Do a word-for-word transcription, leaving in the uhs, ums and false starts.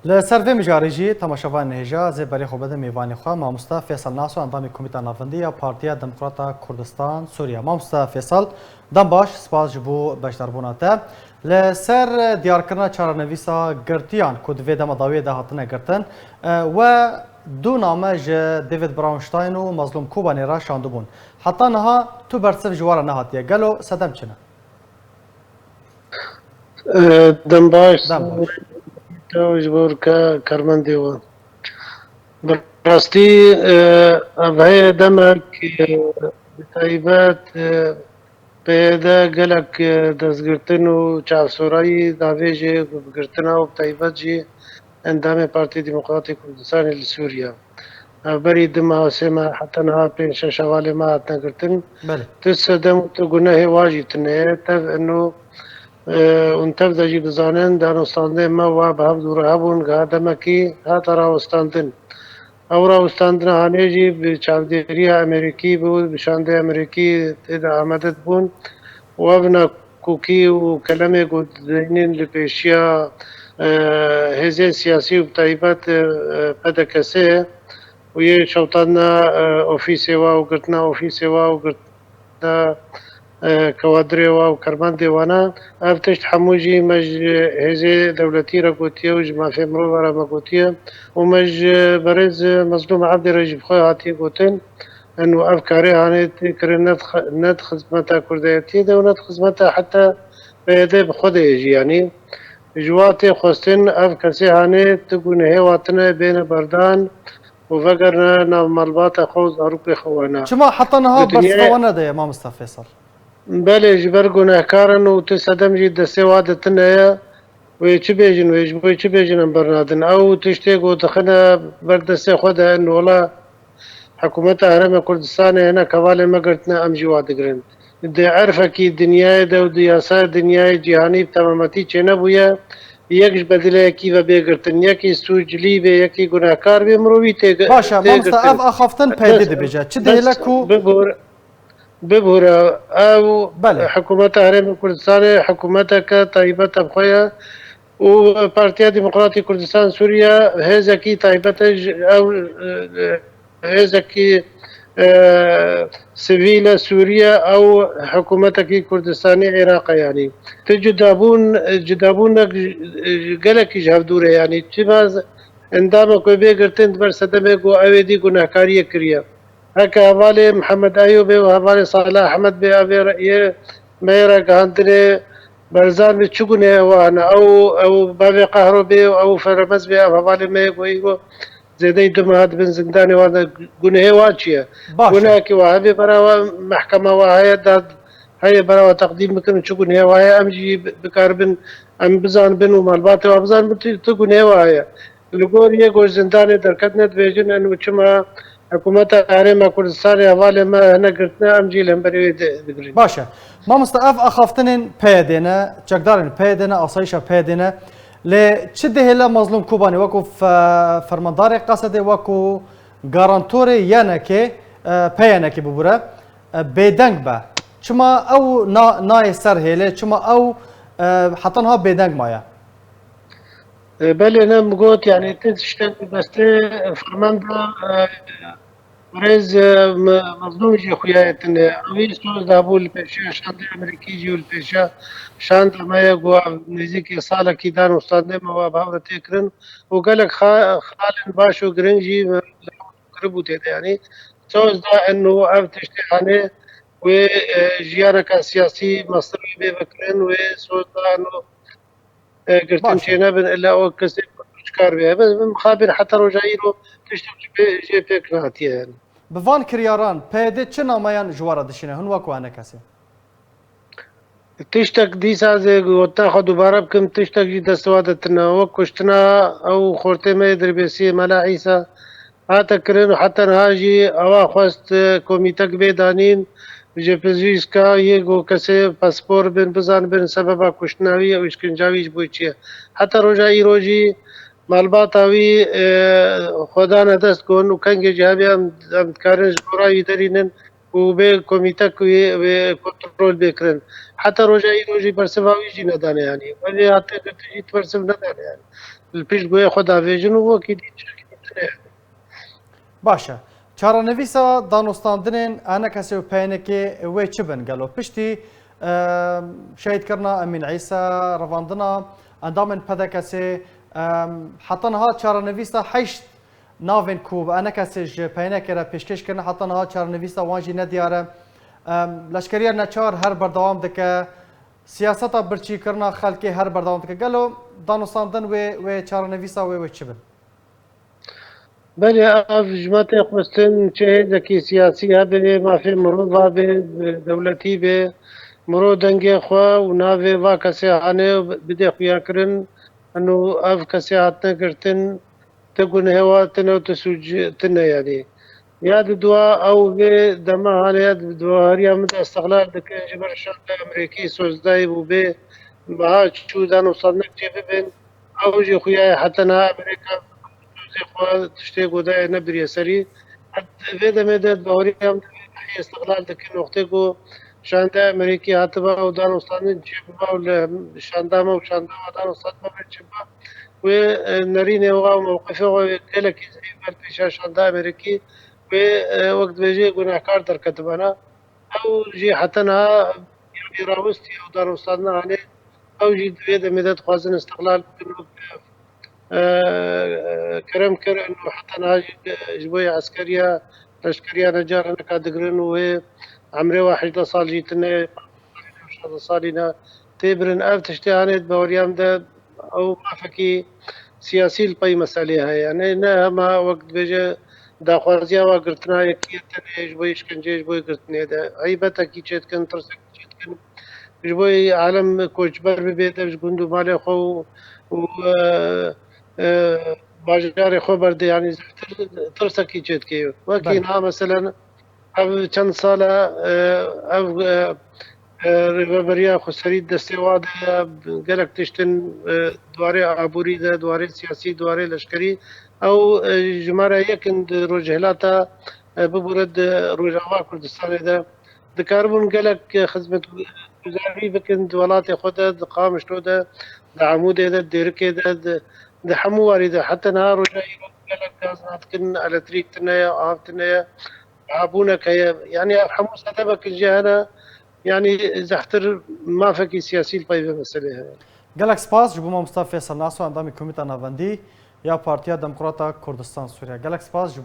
Li ser vê mijarê jî temaşevanên hêja ez ê berê xwe bidim mêvanê xwe, mamoste Fêsal Naso, endamê Komîta Navendî ya Partiya Demokrata Kurdistan Sûriye. Mamoste Fêsal, dem baş, spas ji bo beşdarbûna te. Li ser diyarkirina çarenivîsa girtiyan ku di vê dema dawiyê de hatine girtin, e, we du name ji David Brownstein û Mazlûm Kobanî re şandibûn. Heta niha tu bersiv ji we re nehatiye. Gelo sedem çi ne? E, dem baş, Dem baş. Tew ji bo ke-, karmendê we. Bi rastî, e, ev heye demek, e, bi taybet, e, P Y D gelek, e, destgirtin û çavsorayî davêjê bi girtina û bi taybet jî endamê Partî Demokratî Kurdistanê li Sûriye. Ev berî du meh û sê meh heta niha pênc şeş hevalê me hatine girtin. Belê. Tu sedem û tu gunehê wan jî tune ye. Tev ino, e, hûn tev de jî dizanin, danûstandê me wa bi hev dû re hebûn, giha demekî hate rawestandin. Ew rawestandina hanê jî bi çavdêriya Amerîkî bû, bi şandê Amerîkî tê de amade dibûn. Û ev nakokî û kelemê ku dideynin li pêşiya, e, hêzên siyasî û bi taybet, e, P D K S û yê şewtandina, e, ofîsê wa û girtina ofîsê wa û girtina, e, kewadirê wa û kermendê wana. Ev tişt hemû jî me ji hêzê dewletî re gotiye û ji mafê mirovan re me gotiye û me ji berêz Mezlûm Ebdê re jî bi xwe hatiye gotin. Eno ev karê hanê tê kirin ne di xi-, ne di xizmeta kurdayetiyê de û ne di xizmeta heta P Y D bi xwe de ye jî, yanî ji wa tê xwestin ev kesê hanê ti gunehê wa tine bêne berdan û vegerine nav malbata xwe û zarokê xwe wana. Çima heta niha Di dinyayê bersiva we nedaye, mamosta Fêsal? Belê, ji ber gunehkar in û ti sedem jî destê wa de tune ye. Wê çi bêjin, wê ji bo çi bêjin em bernadin? Ew tiştê ku dixine ber destê xwe de in, wela Hikûmeta Herêma Kurdistanê hinek hevalên me girtine, em jî wa digirin. Di erfekî dinyayê de û di yasaya dinyayê cîhanî bi temametî çênebûye, yek ji bedileyekî ve bê girtin. Yekî sûclî bê, yekî gunehkar bê, mirovî tê Baş e, tê mamosta, girtin. ev axaftin P Y D Bes, dibêje. Çi bes, dihêle ku bibûr, bibûre, ew Belê. Hikûmeta Herêma Kurdistanê hikûmeteke taybet bi xwe ye û Partiya Demokratîk Kurdistan Sûriye hêzekî taybet e, ji, ew, e, hêzekî, e, sivîl e Sûriye, ew hikûmetekî Kurdistanî Iraq e, yanî. Ti cudabûn, cudabûnek, e, gelekî ji hev dûr e, yanî. Çima endamê ku bê girtin di ber sedemê ku ew êdî gunehkariyê kiriye. Heke hevalê Mihemed Eyûbê û hevalê Salih Ehmed bê, ev ê re-, yê me yê ragihandinê Berzan bê çi gunehê wan e? Ew, ew bavê Qehro bê û ew Feremez bê, ev hevalê me yê ku îro zêdeyî du meha di bin zindanê wan de, gunehê wan çi ye? Baş e. Gunehekî wa hebe bera we mehkema wa heye, dad heye bera we teqdîm bikin, çi gunehê wa heye, em jî bi-, bikaribin, em bizanibin û malbatê wa bizanibin, tu, tu gunehê wa heye. Li gor yê ku ji zindanê derketine dibêjin, eno çima Hikûmeta Herêma Kurdistanê hevalê me hene girtine, em jî li hemberî wê di-, digirin. Baş e. Mamosta, ev axaftinên P Y D ne, çekdarên P Y D ne, asayişa P Y D ne. Lê çi dihêle Mazlûm Kobanî wekû fe-, fermandarê Qesedê, wekû garantorê Y N K'ê, e, P Y N K'ê bibûre, e, bêdeng be? Çima ew na-, nayê ser hêlê, çima ew, e, heta niha bêdeng maye? E, belê, ne min got, yanî ti tiştek destê fermanda, e, birêz, e, me-, Mezlûm jî xuya ye tune. Ewî soz dabû li pêşiya şandê Amerîkî jî û li pêşiya şanda me ye ku ev nêzîkî salekî dan û standê me wa bi hev re tê kirin û gelek xa-, xalên baş û giring jî me kiribû tê de, yanî soz da eno ev tiştê hanê wê, e, jiyaneke siyasî mestir wê bê vekirin, wê soz da eno e, girtin Baş e. çênebin, illa o kesê ku çikar bê. Bi, bi mixabin heta roja îro tiştek ji pê, jê pêk nehatiye yani. Bi van kiryaran P Y D çi nameyan ji we re dişîne? Hûn wek we ne kesê? Tiştek dîsa ez ê gotina xwe dubare bikim, tiştek jî destê we de tune. Wek kuştina ew xortê me yê Dirbêsiyê Mela Îsa, hate kirin û heta niha jî ewa xwest, e, komîtek bê danîn ji pizîşka yê ku kesê paspor bin, bizanibin sebeba kuştina wî û îşkenca wî ji bo çi ye. Heta roja îro jî malbata wî, e, xwe dane dest gon û kengê jî hebê em, em dikarin ji bo ra wî derînin û bê komîtek wî, wê kontrol bê kirin. Heta roja îro jî bersiva wî jî nedane yanî. Wê hate girtin jî bersiv nedane yanî. li pişt guhê xwe davêjin û wekî dî tiştekî din e. Baş e. Çarenivîsa danûstandinên ENKSê û PYNKê wê çi bin gelo? Piştî em, şehîdkirina Emîn Îsa, revandina endamên PDKSê, em, heta niha çarenivîsa heşt navên ku bi ENKSê ji PYNKê re pêşkêş kirine, heta niha çarenivîsa wan jî nediyar e. Em, leşkeriya neçar her berdewam dike. Siyaseta birçîkirina xelkê her berdewam dike. Gelo danûstandin wê, wê çarenivîsa wê, wê çi bin? Belê, ev ji me tê xwestin, çi hêzekî siyasî hebe, mafê mirova be, dewletî be, mirov dengê xwe û navê va kesê hane û bide xuyakirin, eno ev kesê hatine girtin, ti gunehê wa tine û ti sûc tine, yanî. Ya di dua ew vê dema hane ya di duaheriya min de istiqlal dikin, ji ber şerta Amerîkî sozdayî bû bê, meha çû dan û sed nek çê bibin, ew jî xuya ye heta niha Amerîka sozê xwe tiştê ku daye nebiriye serî. Di vê demê de di baweriya min de vê behî istiqlal dikin, wextê ku şanda Amerîkî hatiba û dan û standin çêbiba û li şanda me û şanda me dan û stand me çêbiba, wê, e, nerînê wa û mewqifê xwe wê gelekî zehîf ber pêşiya şanda Amerîkî wê, e, wek dibêje gunehkar derketibana. Ew jî heta niha, yanî rawestî ew dan û standina hanê, ew jî di vê demê de dixwazin istiqlal bikin, wek, e, kerem kir, eno heta niha jî ji bo yê eskeriya, leşkeriya necaraneka digirin û wê emrê wa hejdeh sal jî tine, şazdeh salî ne tê birin. Ev tiştê hanê di baweriya min de ew mafekî siyasî li pey meselê heye. Yanî ne hema wek dibêje daxwaziya wa girtina yekî ye tenê ji bo yê şkenceyê, ji bo yê girtinê de. Heybetekî çêdikin, tirsekî çêdikin. Ji bo yê alem koçber bibê dev ji gund û malê xwe û, û, e, e, bajarê xwe berdê, yanî zehtir tirsekî çêdike. Wekî Belê. niha meselen ev çend sal e, e, ev, e, e, rêveberiya xweserî destê wa de gelek tiştin, e, di warê aborî de, di warê siyasî, di warê leşkerî, ew, e, jimara yek in di rojhilata, e, bibûre di Rojava Kurdistanê de. Dikaribûn gelek xizmetguzarî bikin di welatê xwe de, di Qamişlo de, di Amûdê de, di Dêrikê de, di, di hemû warî de. Heta niha roja îro gelek gaz nadikin, elektrîk tune ye, av tune ye, abûnek heye. Yanî ev hemû sebebek jî hene, yanî zehtir mafekî siyasî li pey vê meselê heye. Gelek spas ji bo mamosta Feysel Naso, endamê Komîta Navendî ya Partiya Demokrata Kurdistan Sûriye. Gelek spas ji